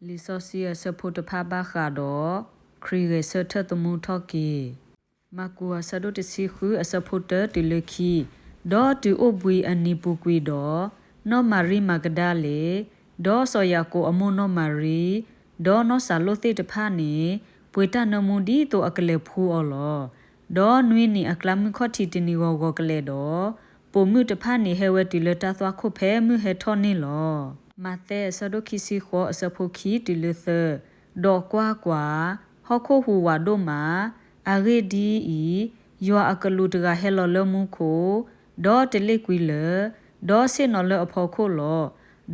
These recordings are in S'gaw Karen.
လံာ်စီဆှံအဆၢဖိတဖၣ်ဘၣ်ဃးဒီး ခရံာ်ဂဲၤဆၢထၢၣ်သမူထီၣ်က့ၤ မၢ်ကူးအဆၢဒိၣ်တဆံဃုအဆၢဖိတၢတုၤလၢခံ, ဒီးတုၤအိၣ်ဘှံးအနံၤပူၤကွံာ်ဒီး, နီၢ်မၤရံမၤကဒၤလ့ၤ, ဒီးစီၤယၤကိာ်အမိၢ်နီၢ်မၤရံ, ဒီးနီၢ်စၤလိၣ်သ့ၣ်တဖၣ်န့ၣ်, ပှ့ၤတၢ်နၢမူဒ်သိးအကလဲၤဖှူအီၤလီၤ. ဒီးနွံနံၤအကျါမုၢ်ခီၣ်ထံးတနံၤဂီၤဂီၤကလဲာ်ဒီး, ပိာ်မုၣ်တဖၣ်န့ၣ်ဟဲဝဲတုၤလၢတၢ်သွၣ်ခိၣ်ဖဲမုၢ်ဟဲထီၣ်န့ၣ်လီၤ. မးသဲအဆၢဒိၣ်ခံဆံဃိးအဆၢဖိခံတုၤလၢသၢ, ဒီးကွၢ်ကွၢ်, ဟီၣ်ခိၣ်ဟူးဝးဒိၣ်မး, အဂ့ၢ်ဒ်အံၤ, ယွၤအကလူးတဂၤဟဲလီၤလၢမူခိၣ်, ဒီးတလ့ၣ်ကွံာ်လၢၤ, ဒီးဆ့ၣ်နီၤလၢအဖီခိၣ်လီၤ.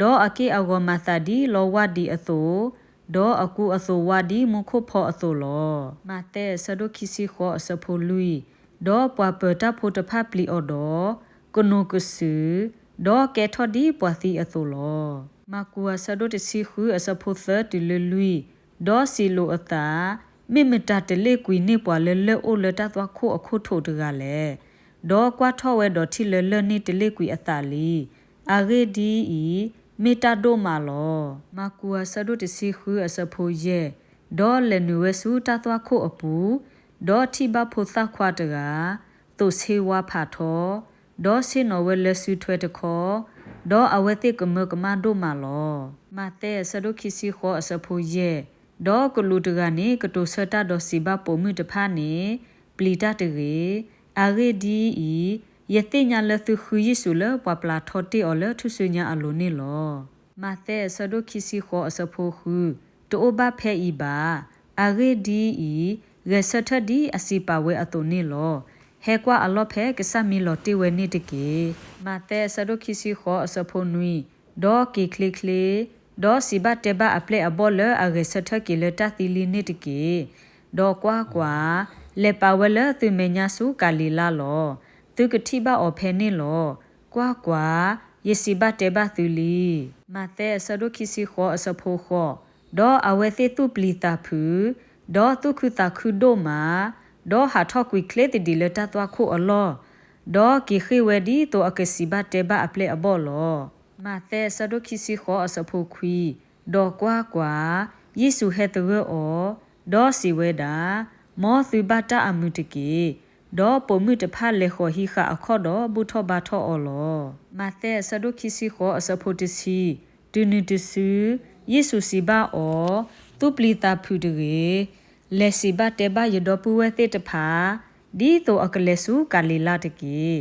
ဒီးအက့ၢ်အဂီၤမၤသးဒ်လီဝၣ်ဒံးအသိး, ဒီးအကူအသိးဝါဒ်မူခိၣ်ဖီအသိးလီၤ. မးသဲအဆၢဒိၣ်ခံဆံဃိးအဆၢဖိလွံၢ်, ဒီးပှၤပၢၤတၢ်ဖိတဖၣ်ပျံၤအီၤဒီး, ကနိးကစုာ်, ဒီးကဲထီၣ်ဒ်ပှၤသံအသိးလီၤ. မၢ်ကူးအဆၢဒိၣ်တဆံဃုအဆၢဖိသၢတုၤလၢလွံၢ်, ဒီးစံးလိာ်အသး, မ့ၢ်မတၤတလ့ၣ်ကွံာ်န့ၢ်ပှၤလၢလၢၢ်အိၣ်လၢတၢ်သွၣ်ခိၣ်အခိၣ်ထိးတဂၤလဲၣ်. ဒီးကွၢ်ထီၣ်ဝဲဒီးထံၣ်လၢလၢၢ်န့ၣ်တလ့ၣ်ကွံာ်အသးလံ. အဂ့ၢ်ဒ်အံၤ, မ့ၢ်တၢ်ဒိၣ်မးလီၤ. မၢ်ကူးအဆၢဒိၣ်တဆံဃုအဆၢဖိယဲၢ်, ဒီးလဲၤနုာ်ဝဲဆူတၢ်သွၣ်ခိၣ်အပူၤ, ဒီးထံၣ်ဘၣ်ဖိသၣ်ခွါတဂၤ, သိးဆ့ဝါဖးထီ, ဒီးဆ့ၣ်နီၤဝဲလၢစုထွဲတခီ, ဒီးအဝဲသ့ၣ်ကမၢကမၣ်ဒိၣ်မးလီၤ. မးသဲအဆၢဒိၣ်ခံဆံဃိးအဆၢဖိယဲၢ်, ဒီးကလူးတဂၤန့ၣ်ကတိၤဆၢတၢ်ဒီးစံးဘၣ်ပိာ်မုၣ်တဖၣ်န့ၣ်, ပျံၤတၢ်တဂ့ၤ. အဂ့ၢ်ဒ်အံၤ, ယသ့ၣ်ညါလၢသုဃုယ့ၣ်ၡူးလၢပှၤပျၤထီတ့ၢ်အီၤလၢထူၣ်စုညါအလိၤန့ၣ်လီၤ. မးသဲအဆၢဒိၣ်ခံဆံဃိးအဆၢဖိဃု, တအိၣ်ဘၣ်ဖဲအံၤဘၣ်. အဂ့ၢ်ဒ်အံၤ, ဂဲၤဆၢထၢၣ်ဒ်အစံးပာ်ဝဲအသိးန့ၣ်လီၤ. ဟဲကွၢ်အလီၢ်ဖဲကစၢ်မံလီၤတ့ၢ်ဝဲန့ၣ်တက့ၢ်. မးသဲအဆၢဒိၣ်ခံဆံဃိးအဆၢဖိနွံ, ဒီးက့ၤချ့ချ့, ဒီးစံးဘၣ်တဲဘၣ်အပျဲၢ်အဘီၣ်လၢအဂဲၤဆၢထၢၣ်က့ၤလၢတၢ်သံလံန့ၣ်တက့ၢ်. ဒီးကွၢ်ကွၢ်, လဲၤပာ်ဝဲလၢသုမဲာ်ညါဆူကၤလံၤလါလီၤ. သုကထံၣ်ဘၣ်အီၤဖဲန့ၣ်လီၤ. ကွၢ်ကွၢ်, ယစံးဘၣ်တဲဘၣ်သုလံ. မးသဲအဆၢဒိၣ်ခံဆံဃိးအဆၢဖိဃိး, ဒီးအဝဲသ့ၣ်သူၣ်ပျံၤသးဖုး, ဒီးသူၣ်ခုသးခုဒိၣ်မး, ဒီးဟးထီၣ်ကွံာ်ချ့သဒံးလၢတၢ်သွၣ်ခိၣ်အလီၢ်, ဒီးက့ၤဃ့ၢ်ဝဲဒ်သိးအကစံးဘၣ်တဲဘၣ်အပျဲၢ်အဘီၣ်လီၤ. မးသဲအဆၢဒိၣ်ခံဆံဃိးအဆၢဖိခွံ, ဒီးကွၢ်ကွၢ်, ယ့ၣ်ၡူးဟဲသဂၢၢ်အီၤ, ဒီးစံးဝဲဒၣ်, မ်သုဘၣ်တၢ်အမုာ်တက့ၢ်. ဒီးပိာ်မုၣ်တဖၣ်လဲၤဃီၤဟံးဃာ်အခီၣ်ဒီးဘူၣ်ထီၣ်ဘါထီၣ်အီၤလီၤ. မးသဲအဆၢဒိၣ်ခံဆံဃိးအဆၢဖိတဆံ, တုၤနုၤတစု, ယ့ၣ်ၡူးစံးဘၣ်အီၤ, သူၣ်ပျံၤသးဖုးတဂ့ၤ. လဲၤစံးဘၣ်တဲဘၣ်ယဒီပုၢ်ဝဲၢ်သ့ၣ်တဖၣ်, ဒ်သိးအကလဲၤဆူကၤလံၤလါတက့ၢ်.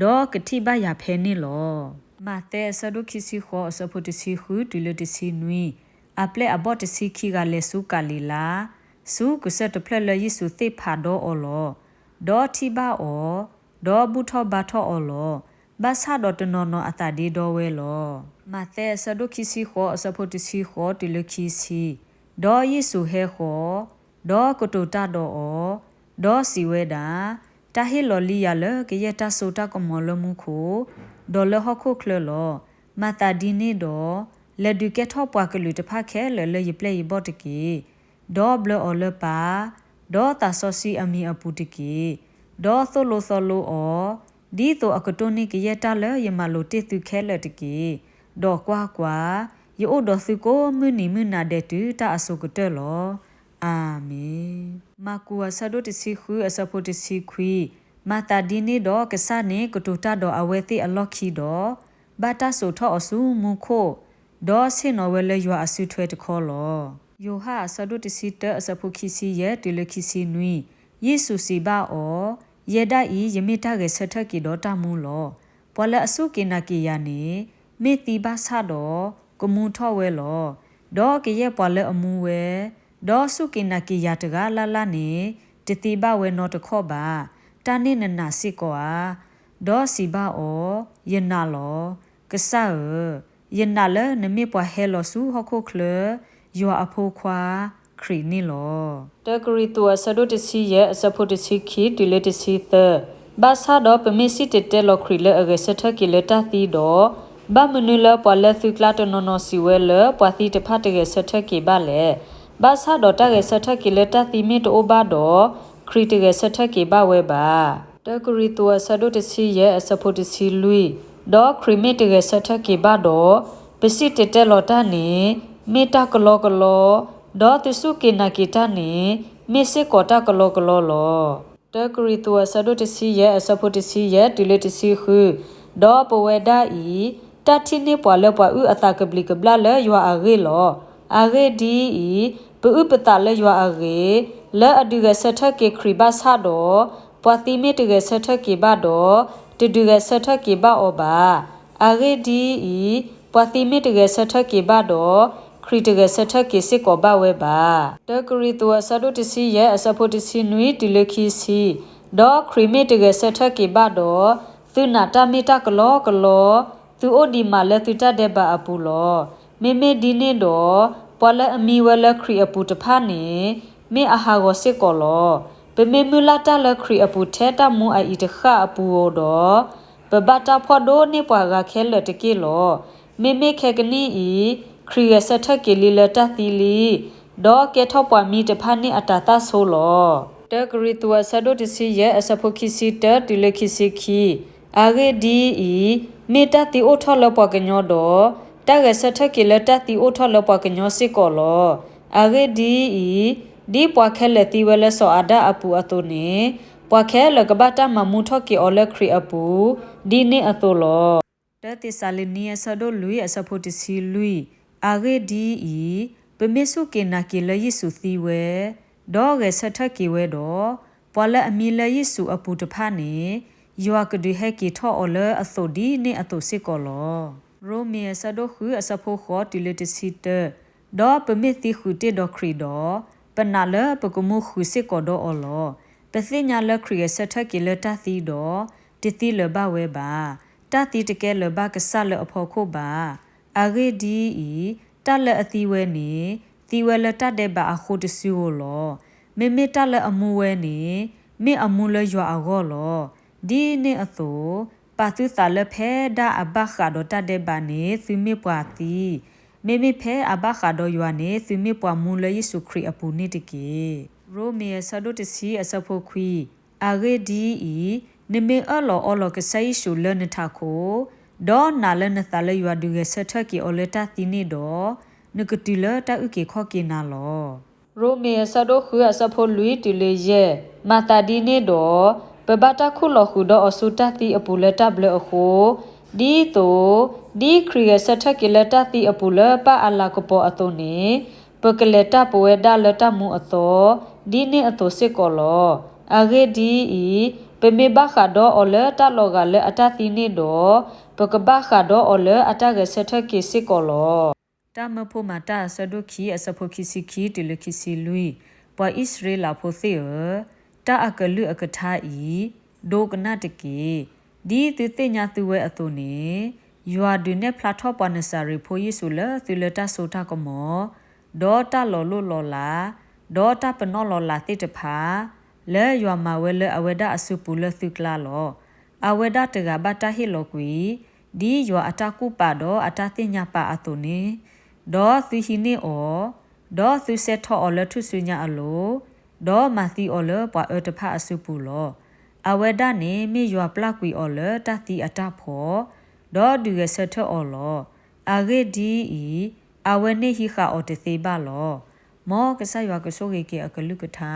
ဒီးကထံၣ်ဘၣ်ယၤဖဲန့ၣ်လီၤ. မးသဲအဆၢဒိၣ်ခံဆံဃိးအဆၢဖိတဆံဃုတုၤလၢတဆံနွံ, အပျဲၢ်အဘီၣ်တဆံခံဂၤလဲၤဆူကၤလံၤလါ, ဆူကစၢၢ်တဖျၢၣ်လၢယ့ၣ်ၡူးသ့ၣ်ဖးဒီးအီၤလီၤ. ဒီးထံၣ်ဘၣ်အီၤ, ဒီးဘူၣ်ထီၣ်ဘါထီၣ်အီၤလီၤ. ဘၣ်ဆၣ်ဒီးတနီၤနီၤအသးဒ့ဒီဝဲလီၤ. မးသဲအဆၢဒိၣ်ခံဆံဃိးအဆၢဖိတဆံဃိးတုၤလၢခံဆံ, ဒီးယ့ၣ်ၡူးဟဲဃီၤ, ဒီးကတိၤတၢ်ဒီးအီၤ, ဒီးစံးဝဲဒၣ်, တၢ်ဟ့ၣ်လီၤလံယၤလၢကယဲၢ်တၢ်စိတၢ်ကမီၤလၢမူခိၣ်, ဒီးလၢဟီၣ်ခိၣ်ချၢလီၤ. မၤသးဒ်န့ၣ်ဒီး, လဲၤဒုးကဲထီၣ်ပှၤကလုာ်တဖၣ်ခဲလၢာ်လၢယပျဲၢ်ယဘီၣ်တက့ၢ်. ဒီးဘျၢအီၤလၢပၢ်, ဒီးသးစီဆှံအမံၤအပူၤတက့ၢ်. ဒီးသိၣ်လိသီလိအီၤ, ဒ်သိးအကတိၢ်န့ၢ်ကယဲၢ်တၢ်လၢယမၤလိာ်တ့ၢ်သုခဲလၢာ်တက့ၢ်. ဒီးကွၢ်ကွၢ်, ယအိၣ်ဒီးသုကိးမုၢ်နံၤမုၢ်နၤဒဲးတုၤတၢ်အစိၤကတၢၢ်လီၤ. အၤမ့ၣ်. မၢ်ကူးအဆၢဒိၣ်တဆံဃုအဆၢဖိတဆံခွံ, မၤသးဒ်န့ၣ်ဒီးကစၢ်န့ၣ်ကတိၤတၢ်ဒီးအဝဲသ့ၣ်အလီၢ်ခံဒီး, ဘၣ်တၢ်စိာ်ထီၣ်အီၤဆူမူခိၣ်, ဒီးဆ့ၣ်နီၤဝဲလၢယွၤအစုထွဲတခီလီၤ. ယိၤဟၣ်အဆၢဒိၣ်တဆံတၢအဆၢဖိခံဆံယဲၢ်တုၤလၢခံဆံနွံ, ယ့ၣ်ၡူးစံးဘၣ်အီၤ, ယဲဒၣ်အံၤယမ့ၢ်တၢ်ဂဲၤဆၢထၢၣ်က့ၤဒီးတၢ်မူလီၤ. ပှၤလၢအစူၢ်က့ၤနာ်က့ၤယၤန့ၣ်, မ့ၢ်သံဘၣ်ဆၣ်ဒီး, ကမူထီၣ်ဝဲလီၤ. ဒီးကယဲၢ်ပှၤလၢအမူဝဲ, ဒီးစူၢ်က့ၤနာ်က့ၤယၤတဂၤလၢ်လၢ်န့ၣ်, တသံဘၣ်ဝဲနီတခီၣ်ဘၣ်. တၢ်န့ၣ်နနာ်စ့ၢ်ကီးဧါ. ဒီးစံးဘၣ်အီၤ, ယနာ်လီၤ. ကစၢ်ဧၢ, ယနာ်လၢနမ့ၢ်ပှၤဟဲလီၤဆူဟီၣ်ခိၣ်ချၢ, ယွၤအဖိခွါ, ခရံာ်န့ၣ်လီၤ. တၢကရံၣ်သူးအဆၢဒိၣ်တဆံယဲၢ်အဆၢဖိတဆံခံတုၤလၢတဆံသၢ, ဘၣ်ဆၣ်ဒီးပမ့ၢ်စံၣ်တဲၤတဲလီၤခရံာ်လၢအဂဲၤဆၢထၢၣ်က့ၤလၢတၢ်သံဒီး, ဘၣ်မနုၤလၢပှၤလၢသုကျါတနီၤနီၤစံးဝဲလၢပှၤသံတဖၣ်တဂဲၤဆၢထၢၣ်က့ၤဘၣ်လဲၣ်. ဘၣ်ဆၣ်ဒီးတၢ်ဂဲၤဆၢထၢၣ်က့ၤလၢတၢ်သံမ့ၢ်တအိၣ်ဘၣ်ဒီး, ခရံာ်တဂဲၤဆၢထၢၣ်က့ၤဘၣ်ဝဲဘၣ်. တၢကရံၣ်သူးအဆၢဒိၣ်တဆံယဲၢ်အဆၢဖိတဆံလွံၢ်, ဒီးခရံာ်မ့ၢ်တဂဲၤဆၢထၢၣ်က့ၤဘၣ်ဒီး, ပစံၣ်တဲၤတဲလီၤတၢ်န့ၣ်, မ့ၢ်တၢ်ကလီကလီ, ဒီးသုစူၢ်က့ၤနာ်က့ၤတၢ်န့ၣ် မ့ၢ်စ့ၢ်ကီးတၢ်ကလီကလီလီၤ. တၢကရံၣ်သူးအဆၢဒိၣ်တဆံယဲၢ် အဆၢဖိတဆံယဲၢ်တုၤလၢတဆံဃု, ဒီးပဝဲဒၣ်အံၤ, တၢ်ထံၣ်န့ၢ်ပှၤလၢပှၤအုၣ်အသးကဘျံးကဘျၣ်လၢယွၤအဂ့ၢ်လီၤ. အဂ့ၢ်ဒ်အံၤ, ပအုၣ်ပသးလၢယွၤအဂ့ၢ်, လၢအဒုးဂဲၤဆၢထၢၣ်က့ၤခရံာ်ဘၣ်ဆၣ်ဒီး, ပှၤသံမ့ၢ်တဂဲၤဆၢထၢၣ်က့ၤဘၣ်ဒီး, တဒုးဂဲၤဆၢထၢၣ်က့ၤဘၣ်အီၤဘၣ်. အဂ့ၢ်ဒ်အံၤ, ပှၤသံမ့ၢ်တဂဲၤဆၢထၢၣ်က့ၤဘၣ်ဒီး, ခရံာ်တဂဲၤဆၢထၢၣ်က့ၤစ့ၢ်ကီးဘၣ်ဝဲဘၣ်. တၢကရံၣ်သူးအဆၢဒိၣ်တဆံယဲၢ် အဆၢဖိတဆံနွံတုၤလၢခံဆံ, ဒီးခရံာ်မ့ၢ်တဂဲၤဆၢထၢၣ်က့ၤဘၣ်ဒီး, သုနာ်တၢ်မ့ၢ်တၢ်ကလီကလီ, သုအိၣ်ဒံးမးလၢသုတၢ်ဒဲးဘးအပူၤလီၤ. မ့မ့ၢ်ဒ်န့ၣ်ဒီး, ပှၤလၢအမံဝဲလၢခရံာ်အပူၤတဖၣ်န့ၣ်, မ့ၢ်အဟးဂီၤစ့ၢ်ကီးလီၤ. ပမ့ၢ်မုၢ်လၢ်တၢ်လၢခရံာ်အပူၤထဲတၢ်မူအအံၤတဃၣ်အပူၤဧိၤဒီး, ပဘၣ်တၢ်ဖှီၣ်ဒိၣ်န့ၢ်ပှၤဂၤခဲလၢာ်တက့ၢ်လီၤ. မ့မ့ၢ်ခဲကနံၣ်အံၤ, ခရံာ်ဂဲၤဆၢထၢၣ်က့ၤလံလၢတၢ်သံလံ, ဒီးကဲထီၣ်ပှၤမံတဖၣ်န့ၣ်အတၤသၣ်ဆိလီၤ. တၢကရံၣ်သူးအဆၢဒိၣ်တဆံယဲၢ် အဆၢဖိခံဆံတၢတုၤလၢခံဆံခံ, အဂ့ၢ်ဒ်အံၤ, မ့ၢ်တၢ်သံအိၣ်ထီၣ်လၢပှၤကညီဒီး, တၢ်ဂဲၤဆၢထၢၣ်က့ၤလၢတၢ်သံအိၣ်ထီၣ်လၢပှၤကညီစ့ၢ်ကီးလီၤ. အဂ့ၢ်ဒ်အံၤ, ဒ်ပှၤခဲလၢာ်သံဝဲလၢစီၤအၤဒၣ်အပူၤအသိးန့ၣ်, ပှၤခဲလၢာ်ကဘၣ်တၢ်မၤမူထီၣ်က့ၤအီၤလၢခရံာ်အပူၤ, ဒ်န့ၣ်အသိးလီၤ. တၢသ့းစၤလနံအဆၢဒိၣ်လွံၢ်အဆၢဖိတဆံလွံၢ်, အဂ့ၢ်ဒ်အံၤ, ပမ့ၢ်စူၢ်က့ၤနာ်က့ၤလၢယ့ၣ်ၡူးသံဝဲ, ဒီးဂဲၤဆၢထၢၣ်က့ၤဝဲဒီး, ပှၤလၢအမံလၢယ့ၣ်ၡူးအပူၤတဖၣ်န့ၣ်, ယွၤကဒုးဟဲက့ၤထီၣ်အီၤလၢအသိးဒ်န့ၣ်အသိးစ့ၢ်ကီးလီၤ. ရိမ့ၤအဆၢဒိၣ်ဃုအဆၢဖိဃိးတုၤလၢတဆံတၢ, ဒီးပမ့ၢ်သံဃုာ်တ့ၢ်ဒီးခရံာ်ဒီး, ပနာ်လၢပကမူဃုာ်စ့ၢ်ကီးဒီးအီၤလီၤ. ပသ့ၣ်ညါလၢခရံာ်ဂဲၤဆၢထၢၣ်က့ၤလၢတၢ်သံဒီး, တသံလၢၤဘၣ်ဝဲဘၣ်. တၢ်သံတကဲလၢၤဘၣ်ကစၢ်လၢအဖီခိၣ်ဘၣ်. အဂ့ၢ်ဒ်အံၤ, တၢ်လၢအသံဝဲန့ၣ်, သံဝဲလၢတၢ်ဒဲးဘးအဃိတစုဧိၤလီၤ. မ့မ့ၢ်တၢ်လၢအမူဝဲန့ၣ်, မ့ၢ်အမူလၢယွၤအဂီၢ်လီၤ. ဒ်န့ၣ်အသိး, ပာ်သုသးလၢဖဲဒၣ်အဘၣ်ဃးဒီးတၢ်ဒဲးဘးန့ၣ် သုမ့ၢ်ပှၤသံ, မ့မ့ၢ်ဖဲအဘၣ်ဃးဒီးယွၤန့ၣ် သုမ့ၢ်ပှၤမူလၢယ့ၣ်ၡူးခရံာ်အပူၤန့ၣ်တက့ၢ်. ရိမ့ၤအဆၢဒိၣ်တဆံအဆၢဖိခွံ, အဂ့ၢ်ဒ်အံၤ, နမ့ၢ်အၢၣ်လီၤအီလီၤကစၢ်ယ့ၣ်ၡူးလၢနထးခိၣ်, ဒီးနာ်လၢနသးလၢယွၤဒုးဂဲၤဆၢထၢၣ်က့ၤအီၤလၢတၢ်သံန့ၣ်ဒီး, နကတုၤလၢတၢ်အုၣ်က့ၤခီၣ်က့ၤနၤလီၤ. ရိမ့ၤအဆၢဒိၣ်ဃုအဆၢဖိလွံၢ်တုၤလၢယဲၢ်, မၤသးဒ်န့ၣ်ဒီး, ပဘၣ်တၢ်ခူၣ်လီၤဃုာ်ဒီးအီၤဆူတၢ်သံအပူၤလၢတၢ်ဘျၢအဃိ, ဒ်သိး, ဒ်ခရံာ်ဂဲၤဆၢထၢၣ်က့ၤလၢတၢ်သံအပူၤလၢပၢ်အလၤကပီၤအသိးန့ၣ်, ပကလဲၤတၢ်ပဝဲဒၣ်လၢတၢ်မူအသီ, ဒ်န့ၣ်အသိးစ့ၢ်ကီးလီၤ. အဂ့ၢ်ဒ်အံၤ, ပမ့ၢ်ဘၣ်ဃးဒီးအီၤလၢတၢ်လီၤဂာ်လၢအတၢ်သံန့ၣ်ဒီး, ပကဘၣ်ဃးဒီးအီၤလၢအတၢ်ဂဲၤဆၢထၢၣ်က့ၤစ့ၢ်ကီးလီၤ. တၢ်မၢဖိမၤတၢ်အဆၢဒိၣ်ခံအဆၢဖိခံဆံခံတုၤလၢခံဆံလွံၢ်, ပှၤအံၣ်စရ့လးဖိသ့ၣ်ဧၢ, တၢ်အကလုၢ်အကထါအံၤ, ဒိကနၣ်တက့ၢ်. ဒ်သုသ့ၣ်ညါသုဝဲအသိးန့ၣ်, ယွၤဒုးနဲၣ်ဖျါထီၣ်ပှၤနစၤရ့းဖိယ့ၣ်ၡူးလၢသုလၢတၢ်စိတၢ်ကမီၤ, ဒီးတၢ်လီၤလိၣ်လီၤလး, ဒီးတၢ်ပနီၣ်လီၤလးသ့ၣ်တဖၣ်, လၢယွၤမၤဝဲလၢအဝဲဒၣ်အစုပူၤလၢသုကျါလီၤ. အဝဲဒၣ်တဂၤဘၣ်တၢ်ဟ့ၣ်လီၤကွံာ်, ဒ်ယွၤအတၢ်ကူၣ်ပာ်ဒီးအတၢ်သ့ၣ်ညါပာ်အသိးန့ၣ်, ဒီးသုဟံးန့ၢ်အီၤ, ဒီးသုစဲထီၣ်အီၤလၢထူၣ်စုညါအလိၤ, ဒီးမၤသံအီၤလၢပှၤအၢတဖၣ်အစုပူၤလီၤ. အဝဲဒၣ်န့ၣ်မ့ၢ်ယွၤပျၢ်ကွံာ်အီၤလၢတၢ်သံအတၢ်ဖှီၣ်, ဒီးဒုးဂဲၤဆၢထၢၣ်အီၤလီၤ. အဂ့ၢ်ဒ်အံၤ, အဝဲန့ၣ်ဟံးဃာ်အီၤတသ့ဘၣ်လီၤ. မ်ကစၢ်ယွၤကဆိၣ်ဂ့ၤက့ၤအကလုၢ်ကထါ,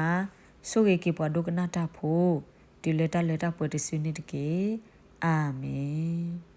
ဆိၣ်ဂ့ၤက့ၤပှၤဒိကနၣ်တၢ်ဖိ, တုၤလၢတၢ်လၢတၢ်ပှဲၤတစုန့ၣ်တက့ၢ်. အၤမ့ၣ်.